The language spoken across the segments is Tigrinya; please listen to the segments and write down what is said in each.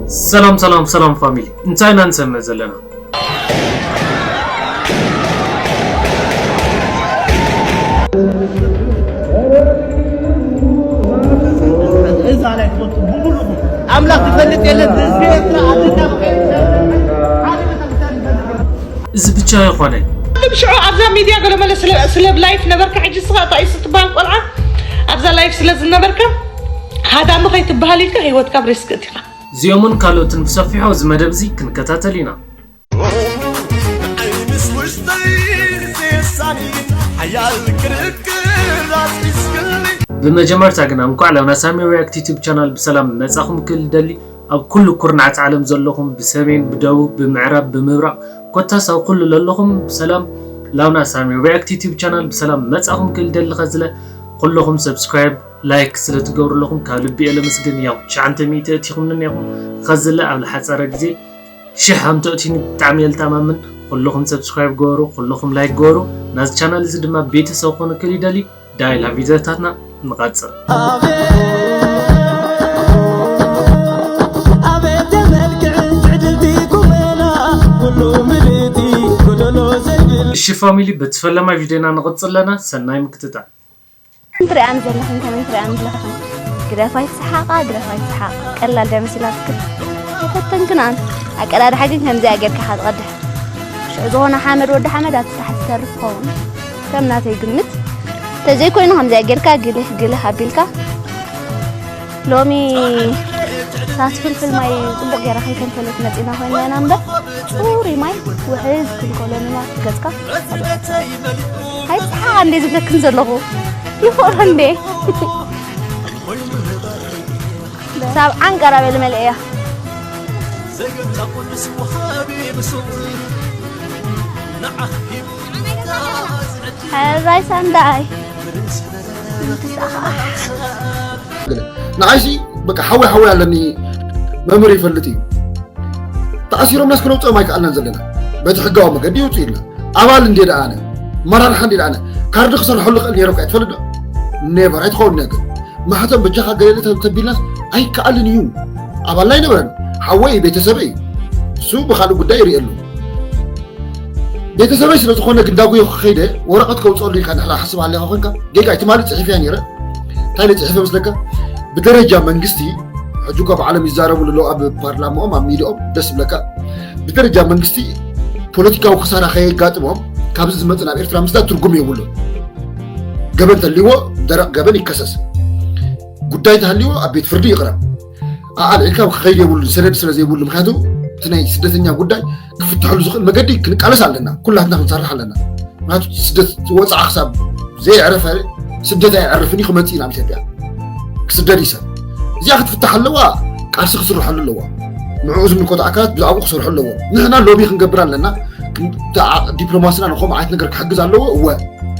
ሰላም ሰላም ሰላም ፋሚሊ፣ እንታይ ኢና ንሰምዕ ዘለና? ኣምላኽ ዝፈልጥ የለን። ህዝቢ ኤርትራ ኣደዳ እዚ ብቻ ይኾነ። ቅድም ሽዑ ኣብዛ ሚድያ ገለመለ ስለ ላይፍ ነበርካ፣ ሕጂ ስኻ እንታይ እዩ ስትበሃል ቆልዓ ኣብዛ ላይፍ ስለ ዝነበርካ ሃዳሚ ከይትበሃል ኢልካ ህይወትካ ኣብ ሪስክ እቲኻ። እዚኦምን ካልኦትን ብሰፊሑ ኣብዚ መደብ እዚ ክንከታተል ኢና። ብመጀመርታ ግና እንኳዕ ላውና ሳሚ ሪያክት ዩቱብ ቻናል ብሰላም መጻኹም ክብል ደሊ። ኣብ ኩሉ ኩርናዓት ዓለም ዘለኹም ብሰሜን ብደቡብ ብምዕራብ ብምብራቕ ኮታስ ኣብ ኩሉ ለለኹም ብሰላም ላውና ሳሚ ሪያክት ዩቱብ ቻናል ብሰላም መጻኹም ክብል ደሊ። ኸዝለ ኩለኹም ሰብስክራይብ ላይክ ስለ ትገብሩ ኣለኹም ካብ ልቢ እየ ለመስግን። ያው ትሽዓንተ ሚእቲ እቲኹምኒ ነኹም ኸዝለ ኣብ ለሓጸረ ግዜ ሽሕ ኣምተእቲኒ ብጣዕሚ እየ ልተኣማምን። ኩለኹም ሰብስክራይብ ገበሩ፣ ኩለኹም ላይክ ገበሩ። ናዚ ቻናል እዚ ድማ ቤተሰብ ኮኑ ክል ይደሊ። ዳይ ላቭ ቪድዮታትና ንቐጽል። ኣቤት የመልክዕ ትዕድልቲ ቁመና ኩሉ ምልእቲ ጎደሎ ዘይብል እሺ ፋሚሊ በቲ ፈለማይ ቪድዮና ንቐጽል ኣለና። ሰናይ ምክትታል። ትሪኣን ዘለኽን ከመይ ትሪኣን ኣለኽን? ግደፋ ይትስሓቓ ግደፋ ይትስሓቓ ቀላል ዳይ መሲላትክን። ይፈተንክን ኣን ኣቀዳድሓ ግን ከምዚኣ ጌርካ ኢኻ ትቐድሕ። ሽዑ ዝኾነ ሓመድ ወዲ ሓመድ ኣብቲ ታሕቲ ተርፍ ትኸውን። ከም ናተይ ግምት ተዘይኮይኑ ከምዚኣ ጌርካ ግልህ ግልህ ኣቢልካ ሎሚ ሳስ ፍልፍል ማይ ጽቡቕ ጌራ ከይፈልፈለት መጺና ኮይና ኢና እምበር ጽሩይ ማይ ውሕዝ ክንከሎ ንማት ገጽካ ኣይትሓ እንዴ ዝብለክን ዘለኹ ይኾኖ እንዴ ሳብ ዓንቀራ በል መልእያ ሕራይ ሳንዳይ ንዓይሲ በቃ ሓወይ ሓወይ ኣለኒ መምህር ይፈልጥ እዩ ተኣሲሮምናስ ክነውፅኦም ኣይከኣልናን ዘለና በቲ ሕጋዊ መገዲ ይውፁ ኢልና ኣባል እንዴ ደኣነ መራርሓ እንዴ ደኣነ ካርዲ ክሰርሐሉ ክእል ነይረ እኳ ትፈልጥ ዶ ኔቨር ኣይትኸውን ነገር ማሕተም በጃኻ ገለለ ተቢልናስ ኣይከኣልን እዩ ኣባልና ኣይነበረን ሓወይ ቤተሰበይ እዩ እሱ ብካልእ ጉዳይ ይርእየሉ ቤተሰበይ ስለ ዝኾነ ግንዳጉዮ ከኸይደ ወረቐት ከውፅአሉ ኢልካ ንሕና ሓስብ ኣለኻ ኮንካ ጌጋ እዩ ትማሊ ፅሒፍያ ነይረ እንታይ ኢለ ፅሒፈ መስለካ ብደረጃ መንግስቲ ሕጂ እኳ ብዓለም ይዛረብሉ ኣለዉ ኣብ ፓርላማኦም ኣብ ሚዲኦም ደስ ይብለካ ብደረጃ መንግስቲ ፖለቲካዊ ክሳራ ከየጋጥሞም ካብዚ ዝመፅእ ናብ ኤርትራ ምስዳ ትርጉም የብሉን ገበን ተልዎ ደረቕ ገበን ይከሰስ ጉዳይ ተሃልዎ ኣብ ቤት ፍርዲ ይቕረብ ኣልዒልካ ክኸይድ የብሉን ሰነድ ስለ ዘይብሉ ምክንያቱ እቲ ናይ ስደተኛ ጉዳይ ክፍትሐሉ ዝኽእል መገዲ ክንቃለስ ኣለና ኩላትና ክንሰርሕ ኣለና ምክንያቱ ስደት ወፃዓ ክሳብ ዘየዕረፈ ስደት ኣይዕርፍን እዩ ክመፅእ ናብ ኢትዮጵያ ክስደድ ይሰብ እዚኣ ክትፍታሕ ኣለዋ ቃልሲ ክስርሐሉ ኣለዎ ንዕኡ ዝምልከቱ ኣካላት ብዛዕባኡ ክሰርሑ ኣለዎም ንሕና ሎቢ ክንገብር ኣለና ዲፕሎማስና ንኸምኡ ዓይነት ነገር ክሕግዝ ኣለዎ እወ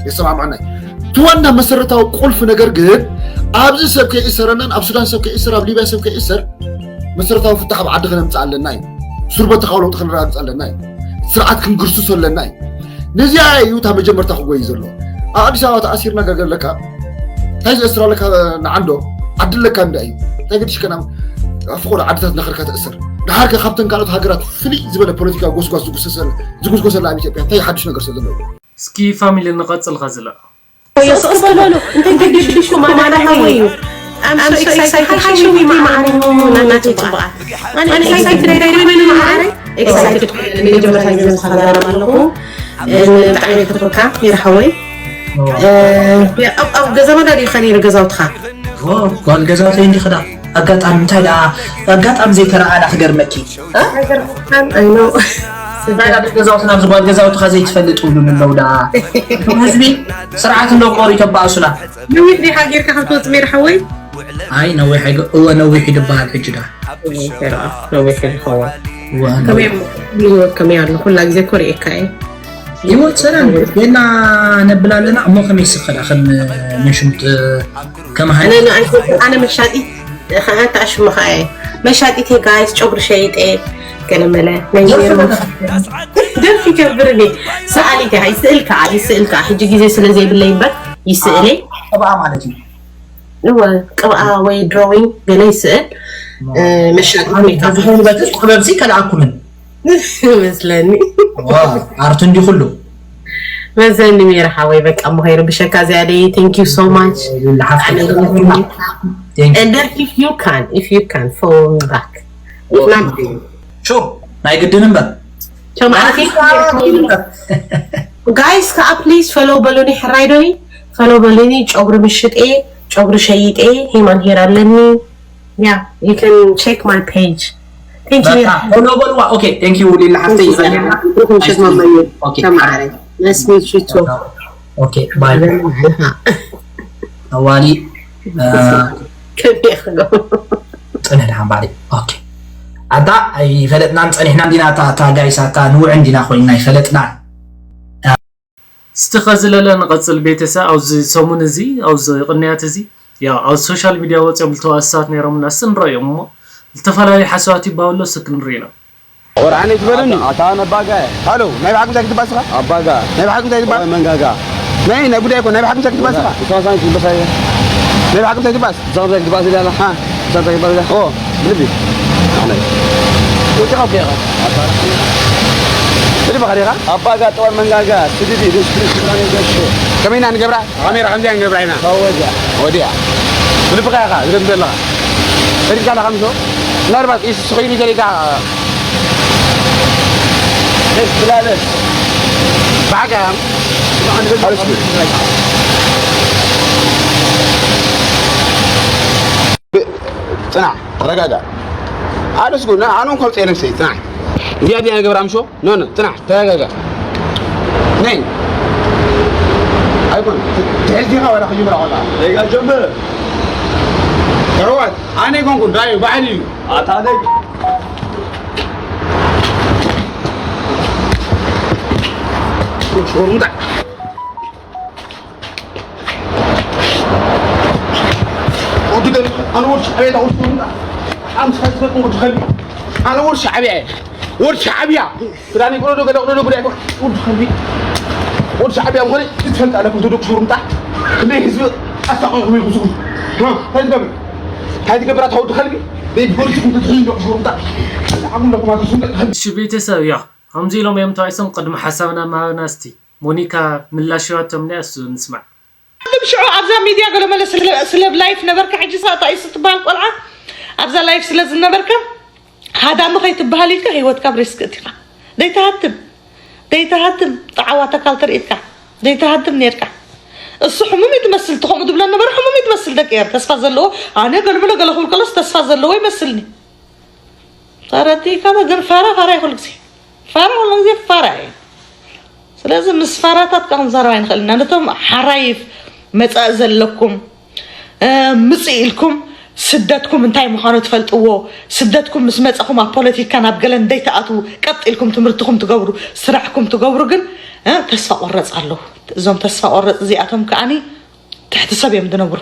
የሰማምዐና እዩ እቲ ዋና መሰረታዊ ቁልፊ ነገር ግን ኣብዚ ሰብ ከይእሰረናን ኣብ ሱዳን ሰብ ከይእሰር ኣብ ሊብያ ሰብ ከይእሰር መሰረታዊ ፍታሕ ኣብ ዓዲ ከነምፅእ ኣለና እዩ ሱር በተኻዊ ለውጢ ከነረጋግፅ ኣለና እዩ ስርዓት ክንግርስሶ ኣለና እዩ ነዚኣ እዩ እታ መጀመርታ ክጎይ ዘሎ ኣብ ኣዲስ ኣበባ ተኣሲርና ገርገር ኣለካ እንታይ ዘእስር ኣለካ ንዓንዶ ዓዲ ኣለካ እንዳ እዩ እንታይ ገዲሽከና ፍቆዶ ዓድታት ነኸርካ ተእስር ድሓርከ ካብተን ካልኦት ሃገራት ፍልይ ዝበለ ፖለቲካዊ ጎስጓስ ዝጉስጎሰላ ኣብ ኢትዮጵያ እንታይ ሓድሽ ነገር ስለ ዘሎ እዩ እስኪ ፋሚሊ ንቐጽል ኸዝለ የሱስ በሉ እንታይ ገዲሽኩም ኣማና ሃወይ እዩ I'm so excited. Hi, Shumi, my honey. ናናቲ ጽቡቓት ኣነ excited ኣይኮይንን ማዓረይ excited ኮይነ ንመጀመርታ ግዜ ምሳኻ ዛረብ ኣለኹ ብጣዕሚ ክፈትወካ ይርሓወይ ኣብ ገዛና ዳዲ ኸነይሩ ገዛውትኻ ጓል ገዛውተይ እንዲኽዳ ኣጋጣሚ እንታይ ደኣ ኣጋጣሚ ዘይተረኣና ክገርመኪ ኣይኖ እንታይ ደኣ ገዛውትና ኣብዚ ጓል ገዛውትኻ ዘይትፈልጥ ውሉን ኣለዉ ደኣ ህዝቢ ስርዓት እንዶ ቆሪ ተባእሱና ነዊሕ ዲኻ ጌርካ ከም ትወፅእ ሜዳ ሓወይ ኣይ ነዊሕ ኣይገ እወ ነዊሕ ይድበሃል ሕጂ ደኣ ነዊሕ ይኸውን እወ ከመይ እሞ ህይወት ከመይ ኣሎ ኩላ ግዜ ኮሪኤካ እየ ህይወት ሰላም ቤና ነብል ኣለና እሞ ከመይ ስኸዳ ከም ምሽምጥ ከም ሃይ ኣነ መሻጢት ተኣሽሙ ከዓ እየ መሻጢት እየ ጋይስ ጨጉሪ ሸይጠ ገለመለ ደርፊ ይገብር እኔ ሰኣሊት እየ ይስእል ከዓ ይስእል ከዓ ሕጂ ግዜ ስለ ዘይብለይ እምበር ይስእል እየ ቅብኣ ማለት እዩ እወ ቅብኣ ወይ ድሮዊንግ ገለ ይስእል መሻ ዝሕልበትስ ክበብሲ ከልኣኩምን መስለኒ ኣርቱ እንዲ ኩሉ መዘኒ ሜራ ሓወይ በቃ እሞ ከይሩ ብሸካ ዝያደ thank you so much ሓፍቲ and if you can if you can follow me back ሹ ናይ ግድን እምበር guys ከዓ please follow በሉኒ ሕራይ ዶኒ follow በሉኒ ጨጉሪ ምሽጥ እየ ጨጉሪ ሸይጥ እየ human hair ኣለኒ yeah you can check my page thank you ፎሎ በልዋ okay thank you ሊላ ሓፍተይ ይዘኛና ንክምሸት መመኒ okay ተማዓረ መስሚት ሽቶ okay bye ኣዋሊ ከቢኽሎ ፅንሕ ድሓን ባዕዲ okay ኣታ ኣይፈለጥናን ፀኒሕና እንዲና እታ ጋይስ ኣታ ንውዕ እንዲና ኮይንና ኣይፈለጥናን እስቲ ከዚ ለለ ንቐፅል ቤተሰብ ኣብዚ ሰሙን እዚ ኣብዚ ቅንያት እዚ ያው ኣብ ሶሻል ሚድያ ወፂኦም ዝተዋእሱ ሰባት ነይሮምና እስቲ ንረእዮም እሞ ዝተፈላለዩ ሓሳባት ይባሃሉ እስቲ ክንርኢ ኢና ቁርኣን ይትበለኒ ኣታ ነባጋ ሃሎ ናይ ብሓቂ እንታይ ክትባስኻ ኣባጋ ናይ ብሓቂ እንታይ ክትባስ ወይ መንጋጋ ናይ ናይ ጉዳይ እኮ ናይ ብሓቂ እንታይ ክትባስኻ ብሳሳን ክትበሳየ ናይ ብሓቂ እንታይ ክትባስ ብሳሳን ክትባስ ይላላ ሃ ብሳሳን ክትባስ ይላላ ኦ ልቢ ወዲኻ ጌኻ ልቢ ኸሪኻ ኣባጋ ጠዋን መንጋጋ ስድዲ ዱስትሪ ስራን ገሾ ከመይና ንገብራ ካሜራ ከምዚያ ንገብራ ኢና ታወጋ ወዲያ ብልብኻ ኢኻ ዝደም ዘለኻ ሪድካ ኣለኻ ምሶ ምናልባት ኢስ ስኸይኑ ገሊካ ደስ ብላለስ ብሓቂ ፅናዕ ተረጋጋ ኣደስኩ ኣነ ከም ፀየ ነፍሰይ ፅናዕ እዚኣ ዲያ ገበራ ምሾ ኖ ኖ ፅናዕ ተረጋጋ ነይ ኣይኮን ትሕልቲኻ ወላ ክጅምራ ቆልዓ ጀምር ሕዋት ኣነ ይኮንኩ ዳዩ ባዕሊ እዩ ኣታለይ ሽሩምጣ ወዲ ገለ ኣነ ወዲ ሻዕብያ ወዲ ሽሩምጣ ሓምሳ ዝፈጥን ወዲ ከልቢ ኣነ ወዲ ሻዕብያ ወዲ ሻዕብያ ክዳን ይቅረዶ ገለ ቅረዶ ጉዳይ ወዲ ከልቢ ወዲ ሻዕብያ ምኾነ ትፈልጥ ኣለኩም ተደቁ ሽሩምጣ ክንደይ ህዝቢ ኣሳቂኹም ኢኹም ስኹም እንታይ ትገብር እንታይ ትገብር ኣታ ወዲ ከልቢ ዘይትፈልጥኩም ትትሕዩ ደቁ ሽሩምጣ ዓጉም ለኩም ኣትሱም እሺ ቤተሰብ ያ ከምዚ ኢሎም እዮም ተዋይሶም ቅድሚ ሓሳብና ምሃብና እስቲ ሞኒካ ምላሽ ሂባቶም ኒያ እሱ ንስማዕ ቅድም ሽዑ ኣብዛ ሚድያ ገለመለ ስለ ላይፍ ነበርካ ሕጂ ሳታ እዩ ስትበሃል ቆልዓ ኣብዛ ላይፍ ስለ ዝነበርካ ሃዳሚ ከይትበሃል ኢልካ ህይወትካ ኣብ ሪስክ እቲኻ ደይትሃትም ደይትሃትም ጣዕዋ ተካል ተርእትካ ደይትሃትም ነርካ እሱ ሕሙም እዩ ትመስል እቲ ከምኡ ዝብላ ነበረ ሕሙም እዩ ትመስል ደቂ ኤር ተስፋ ዘለዎ ኣነ ገልብሎ ገለ ክብል ከሎስ ተስፋ ዘለዎ ይመስልኒ ተረዲእካ ዶ ግን ፋራ ፋራ እዩ ኩሉ ግዜ ፋራ ኩሉ ግዜ ፋራ እዩ ስለዚ ምስ ፋራታት ከዓ ክንዛረብ ኣይንኽእል ኢና ነቶም ሓራይፍ መፃኢ ዘለኩም ምፅእ ኢልኩም ስደትኩም እንታይ ምዃኑ ትፈልጥዎ ስደትኩም ምስ መፀኹም ኣብ ፖለቲካ ናብ ገለን ደይትኣትዉ ቀጥ ኢልኩም ትምህርትኹም ትገብሩ ስራሕኩም ትገብሩ ግን ተስፋ ቆረፅ ኣለዉ እዞም ተስፋ ቆረፅ እዚኣቶም ከዓኒ ትሕቲ ሰብ እዮም ዝነብሩ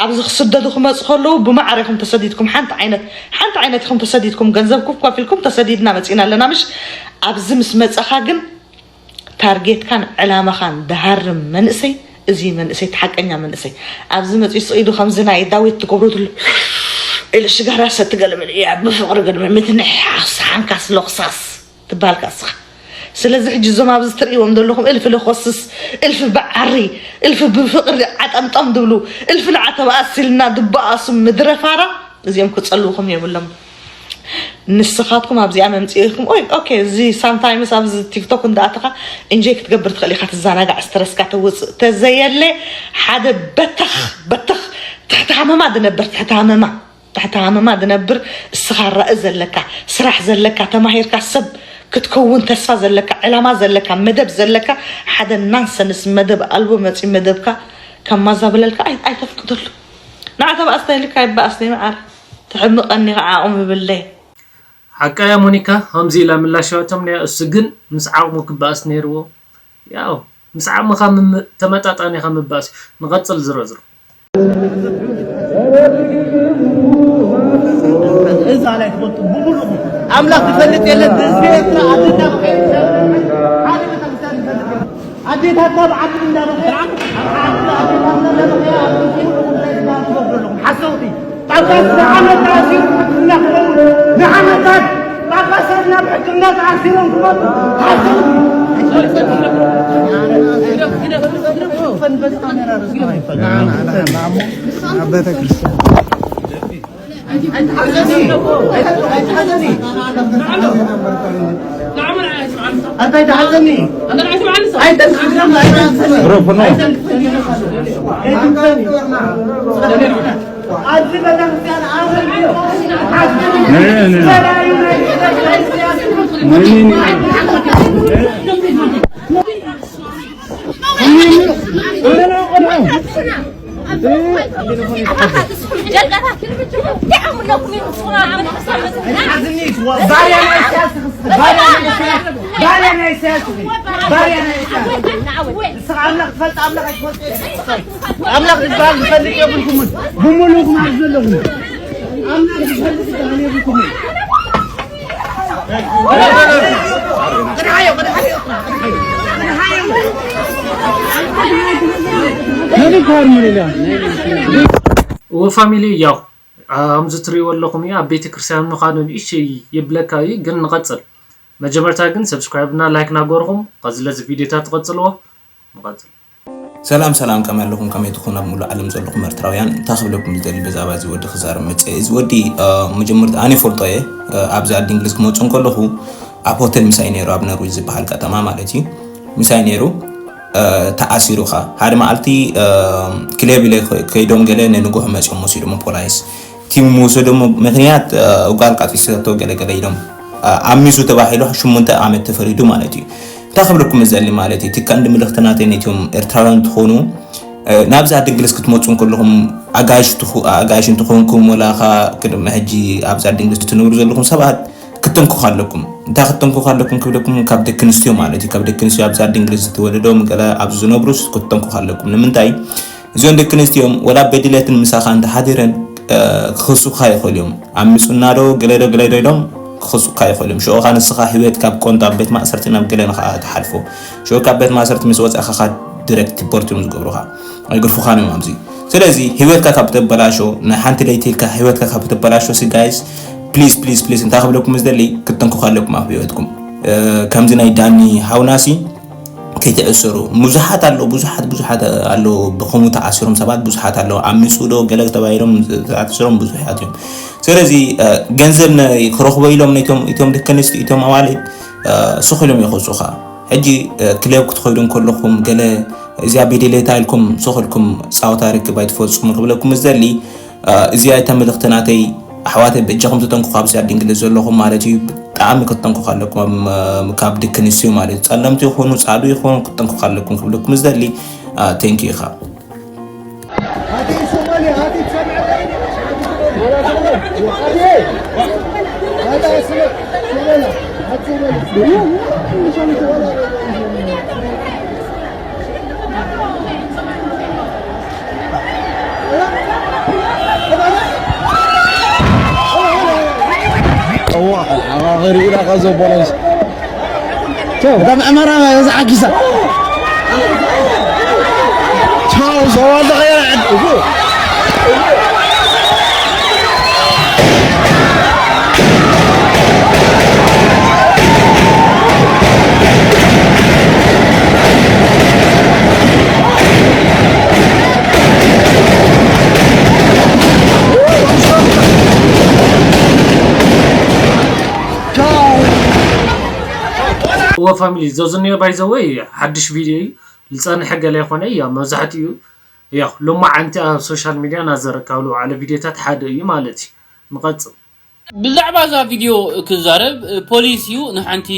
ኣብዚ ክስደዱ ክመፁ ከለዉ ብማዕረ ኢኹም ተሰዲድኩም ሓንቲ ዓይነት ሓንቲ ዓይነት ኢኹም ተሰዲድኩም ገንዘብኩም ከፊልኩም ተሰዲድና መፂና ኣለና ምሽ ኣብዚ ምስ መፀኻ ግን ታርጌትካን ዕላማኻን ዝሃርም መንእሰይ እዚ መንእሰይ እቲ ሓቀኛ መንእሰይ ኣብዚ መፂኡ ስቕ ኢሉ ከምዚ ናይ ዳዊት ትገብሩ ትሉ ኢሉ ሽጋራ ሰቲ ገለመለ እያ ብፍቕሪ ገለመለ ምትንሕሓስ ሓንካስ ሎኽሳስ ትበሃል ከኣ እስኻ ስለዚ ሕጂ እዞም ኣብዚ ትርእይዎም ዘለኹም እልፊ ለኾስስ እልፊ ብዓሪ እልፊ ብፍቕሪ ዓጠምጠም ዝብሉ እልፊ ንዓተባኣስ ኢልና ዝበኣሱ ምድረ ፋራ እዚኦም ክፀልውኹም የብሎም ንስኻትኩም ኣብዚኣ መምፅኢኹም ኦይ ኦኬ እዚ ሳምታይምስ ኣብዚ ቲክቶክ እንዳኣተኻ እንጆይ ክትገብር ትኽእል ኢኻ ትዘናጋዕ ስትረስካ ተውፅእ ተዘየለ ሓደ በተኽ በተኽ ትሕቲ ሃመማ ዝነብር ትሕቲ ሃመማ ትሕቲ ሃመማ ዝነብር እስኻ ራኢ ዘለካ ስራሕ ዘለካ ተማሂርካ ሰብ ክትከውን ተስፋ ዘለካ ዕላማ ዘለካ መደብ ዘለካ ሓደ ናንሰንስ መደብ ኣልቦ መፂ መደብካ ከማዛብለልካ ኣይተፍቅደሉ ንዓተባኣስ ተይልካ ይበኣስ ዘይመዓር ትሕምቐኒ ከዓ ዓቕሚ ብለይ። ሓቃ እያ ሞኒካ ከምዚ ኢላ ምላሽ ሂባቶም ነያ እሱ ግን ምስ ዓቕሙ ክበኣስ ነይርዎ ያው ምስ ዓቕምኻ ምም- ተመጣጣኒ ኢኻ ምባእስ እዩ ንቐጽል ዝሮ ዝሮ እዛ ላይ ትፈልጡ ብሙሉኹም ኣምላኽ ዝፈልጥ የለን ብህዝቢ ኤርትራ ኣደዳ ኣዴታትና ብዓቅሚ እንዳበኸያ ኣዴታትና እንዳበኸያ ኣብ ኩሉ ጉዳይ ትገብሩ ኣለኹም ሓሰውቲ ጳጳስ ንዓመት ተኣሲሩ ሕክምና ክኸውን፣ ንዓመታት ጳጳሳት ናብ ሕክምና ተኣሲሮም ክመጡ ሓሲቡ። ኣብ ቤተ ክርስቲያን ኣታይ ተሓዘኒ። ኣይተንክፍሎም፣ ኣይተንክፍሎም። ሮፍኖ። ኣይተንክፍሎም። ኣብዚ ቤተክርስትያን ኣረግዮ። ነ፣ ነ። ባርያ ናይ ኢሳያስ፣ ባርያ ናይ ኢሳያስ፣ ባርያ ናይ ኢሳያስ፣ ባርያ ናይ ኢሳያስ። ንስኻ ኣምላኽ ትፈልጥ፣ ኣምላኽ ኣይትፈልጥ። ኣምላኽ ዝበሃል ዝፈልጥ የብልኩምን። ብምሉእኩም ኣብዚ ዘለኹም ኣምላኽ ዝፈልጥ ዝበሃል የብልኩምን። እዎ ፋሚሊ፣ ያው ከምዚ ትሪእዎ ኣለኹም እዩ። ኣብ ቤተ ክርስቲያን ምዃኑ ንእሽተይ ይብለካ እዩ፣ ግን ንቐጽል። መጀመርታ ግን ሰብስክራይብ እና ላይክ ናገርኹም፣ ከዚ ለዚ ቪዲዮታት ትቐጽልዎ። ንቐጽል። ሰላም ሰላም፣ ከመይ ኣለኹም? ከመይ ትኹን ኣብ ሙሉእ ዓለም ዘለኹም ኤርትራውያን? እንታይ ክብለኩም ዝደሊ ብዛዕባ እዚ ወዲ ክዛረብ መጸ። እዚ ወዲ፣ እ፣ መጀመርታ ኣነ ይፈልጦ እየ። እ፣ ኣብዚ ዓዲ እንግሊዝ ክመጽእ እንከለኹ ኣብ ሆቴል ምሳይ ነይሩ፣ ኣብ ነርዊጅ ዝበሃል ከተማ ማለት እዩ። ምሳይ ነይሩ፣ እ፣ ተኣሲሩ ኸ ሓደ መዓልቲ፣ እ፣ ክሌብ ኢለ ከ-፣ ከይዶም ገለ ንንግሆ መጺኦም ወሲዶም ፖላይስ። እቲ ምውሰዶም ምኽንያት፣ እ፣ ጓል ቃጺሰቶ ገለ ገለ ኢሎም፣ እ፣ ኣሚሱ ተባሂሉ ሽሙንተ ዓመት ተፈሪዱ ማለት እዩ። እንታይ ክብለኩም ዝደሊ ማለት እዩ፣ እቲ ቀንዲ ምልኽቲ ናተይ ነቲኦም ኤርትራውያን እንትኾኑ፣ እ፣ ናብዚ ዓዲ እንግሊዝ ክትመጹ እንከለኹም ኣጋይሽ ትኹ-፣ ኣጋይሽ እንትኾንኩም ወላ ኸ ቅድሚ ሕጂ ኣብዚ ዓዲ እንግሊዝ ትነብሩ ዘለኹም ሰባት ክትጥንቀቑ ኣለኩም። እንታይ ክትጥንቀቑ ኣለኩም ክብለኩም፣ ካብ ደቂ ኣንስትዮ ማለት እዩ። ካብ ደቂ ኣንስትዮ ኣብዚ ዓዲ እንግሊዝ ዝተወለዶ ገለ ኣብዚ ዝነብሩስ ክትጥንቀቑ ኣለኩም። ንምንታይ? እዚኦም ደቂ ኣንስትዮ ወላ በዲለትን ምሳኻ እንተሓዲረን፣ እ፣ ክኽሱኻ ይኽእሉ እዮም። ኣሚጹና ዶ ገለ ዶ ገለ ዶ ኢሎም ክኽሱኻ ይኽእሉ እዮም። ሽዑ ኸኣ ንስኻ ህይወት ካብ ቆንጣ ቤት ማእሰርቲ ናብ ገለ ንኸኣ ትሓልፎ። ሽዑ ካብ ቤት ማእሰርቲ ምስ ወጻእካ ኸኣ ዲሬክት ዲፖርት እዮም ዝገብሩኻ። ኣይገድፉኻን እዮም ኣብዚ። ስለዚ ህይወትካ ካብ ተበላሾ፣ ናይ ሓንቲ ለይቲ ኢልካ ህይወትካ ካብ ተበላሾ ሲ ጋይስ፣ ፕሊዝ፣ ፕሊዝ፣ ፕሊዝ፣ እንታይ ክብለኩም ዝደሊ፣ ክትጥንቀቑ ኣለኩም ኣብ ህይወትኩም። እ፣ ከምዚ ናይ ዳኒ ሃውናሲ ከይትእሰሩ። ብዙሓት ኣለዉ፣ ብዙሓት፣ ብዙሓት ኣለዉ፣ ብኸምኡ ተኣሲሮም ሰባት ብዙሓት ኣለዉ። ኣሚጹ ዶ ገለ ተባሂሎም ተኣሲሮም ብዙሓት እዮም። ስለዚ፣ እ፣ ገንዘብ ነ-፣ ክረኽቦ ኢሎም ነቶም፣ እቶም ደቂ ኣንስትዮ፣ እቶም ኣዋልድ፣ እ፣ ስኽ ኢሎም ይኸሱኻ። ሕጂ፣ እ፣ ክለብ ክትኸዱ እንከለኹም ገለ እዚኣ ቤደሌታ ኢልኩም ስኽ ኢልኩም ጻወታ ርክብ ኣይትፈጽሙ ክብለኩም ዝደሊ፣ እ፣ እዚኣ እታ መልእኽቲ ናተይ ኣሕዋተይ፣ በጃኹም ተጠንቀቑ፣ ኣብዚ ዓዲ እንግሊዝ ዘለኹም ማለት እዩ። ብጣዕሚ ክትጠንቀቑ ኣለኩም፣ እ፣ ካብ ደቂ ኣንስትዮ ማለት እዩ። ጸለምቲ ይኹኑ፣ ጻዕዱ ይኹኑ፣ ክትጠንቀቑ ኣለኩም ክብለኩም ዝደሊ፣ እ፣ ቴንክ ዩ ኢኻ። እዋ፣ ኣኻኽሪ ኢላ ኸዞ ቦሎስ። ቻው። በጣም ኣማራ በዛ ዓጊሳ። ቻው፣ ሰዋል ተኸየረ። እወ ፋሚሊ፣ ዞዝኒዮ ባይ ዘ ወይ ሓድሽ ቪድዮ እዩ። ዝጸንሐ ገለ ይኾነ፣ ያው መብዛሕትኡ፣ ያው ሎማዓንቲ ኣብ ሶሻል ሚድያ እናዘረካ ዝውዓለ ቪድዮታት ሓደ እዩ ማለት እዩ። ንቐጽል። ብዛዕባ እዛ ቪድዮ ክዛረብ፣ ፖሊስ እዩ ንሓንቲ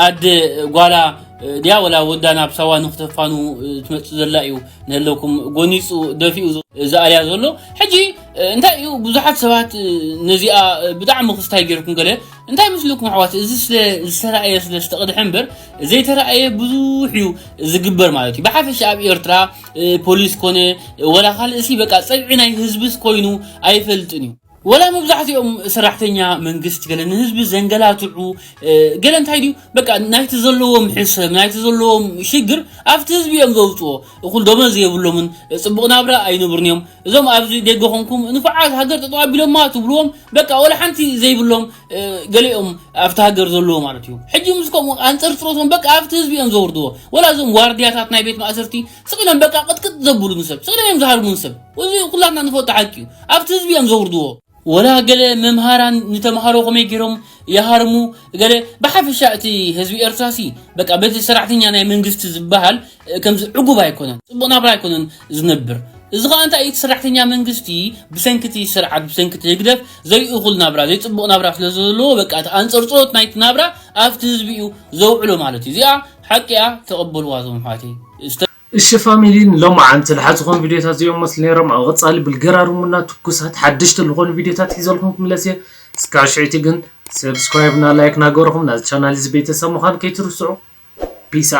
ኣደ ጓላ ድያ ወላ ወዳ ናብ ሳዋ ንክተፋኑ ትመጽእ ዘላ እዩ ንህለኩም ጎኒጹ ደፊኡ ዝኣልያ ዘሎ። ሕጂ እንታይ እዩ ብዙሓት ሰባት ነዚኣ ብጣዕሚ ክስታይ ገይርኩም ገለ እንታይ ምስልኩም ኣሕዋት፣ እዚ ስለ ዝተራእየ ስለ ዝተቐድሐ እምበር ዘይተራእየ ብዙሕ እዩ ዝግበር ማለት እዩ። ብሓፈሻ ኣብ ኤርትራ ፖሊስ ኮነ ወላ ካልእ ሲ በቃ ጸግዒ ናይ ህዝብስ ኮይኑ ኣይፈልጥን እዩ። ወላ መብዛሕትኦም ሰራሕተኛ መንግስቲ ገለ ንህዝቢ ዘንገላትዑ ገለ እንታይ ድዩ በቃ ናይቲ ዘለዎም ሕሰብ ናይቲ ዘለዎም ሽግር ኣብቲ ህዝቢ እዮም ዘውፅዎ። እኹል ደሞዝ የብሎምን፣ ፅቡቕ ናብራ ኣይነብሩን እዮም። እዞም ኣብዚ ደገ ኮንኩም ንፉዓት ሃገር ጠጠው ኣቢሎማ ትብልዎም በቃ ወላ ሓንቲ ዘይብሎም ገሊኦም ኣብቲ ሃገር ዘለዎ ማለት እዩ። ሕጂ ምስ ከምኡ ኣንፀርፅሮቶም በቃ ኣብቲ ህዝቢ እዮም ዘውርድዎ። ወላ እዞም ዋርድያታት ናይ ቤት ማእሰርቲ ስቕ ኢሎም በቃ ቅጥቅጥ ዘብሉ ንሰብ ስቕ ኢሎም እዮም ዝሃርሙ ንሰብ። እዚ ኩላትና ንፈልጦ ሓቂ እዩ። ኣብቲ ህዝቢ እዮም ዘውርድዎ። ወላ ገለ መምሃራን ንተምሃሮ ከመይ ገይሮም ይሃርሙ ገለ ብሓፈሻ እቲ ህዝቢ ኤርትራሲ በቃ በቲ ሰራሕተኛ ናይ መንግስቲ ዝበሃል ከምዚ ዕጉብ ኣይኮነን፣ ፅቡቕ ናብራ ኣይኮነን ዝነብር። እዚ ከዓ እንታይ እቲ ሰራሕተኛ መንግስቲ ብሰንክቲ ስርዓት ብሰንክቲ ህግደፍ ዘይእኹል ናብራ ዘይፅቡቕ ናብራ ስለ ዘለዎ በቃ እቲ ኣንፀርፅሮት ናይቲ ናብራ ኣብቲ ህዝቢ እዩ ዘውዕሎ ማለት እዩ። እዚኣ ሓቂ እያ፣ ተቐበልዋ እዞም ኣሕዋተይ። እሺ ፋሚሊ ንሎማዓንቲ ዝሓዝኹም ቪድዮታት እዚኦም መስሉ ነይሮም። ኣብ ቐፃሊ ብልገራርሙና ትኩሳት ሓደሽቲ ዝኾኑ ቪድዮታት ሒዘልኩም ክምለስ እየ። እስካብ ሽዕቲ ግን ሰብስክራይብ እና ላይክ ናገርኹም ናዚ ቻናል እዚ ቤተሰብ ምዃን ከይትርስዑ። ፒስ።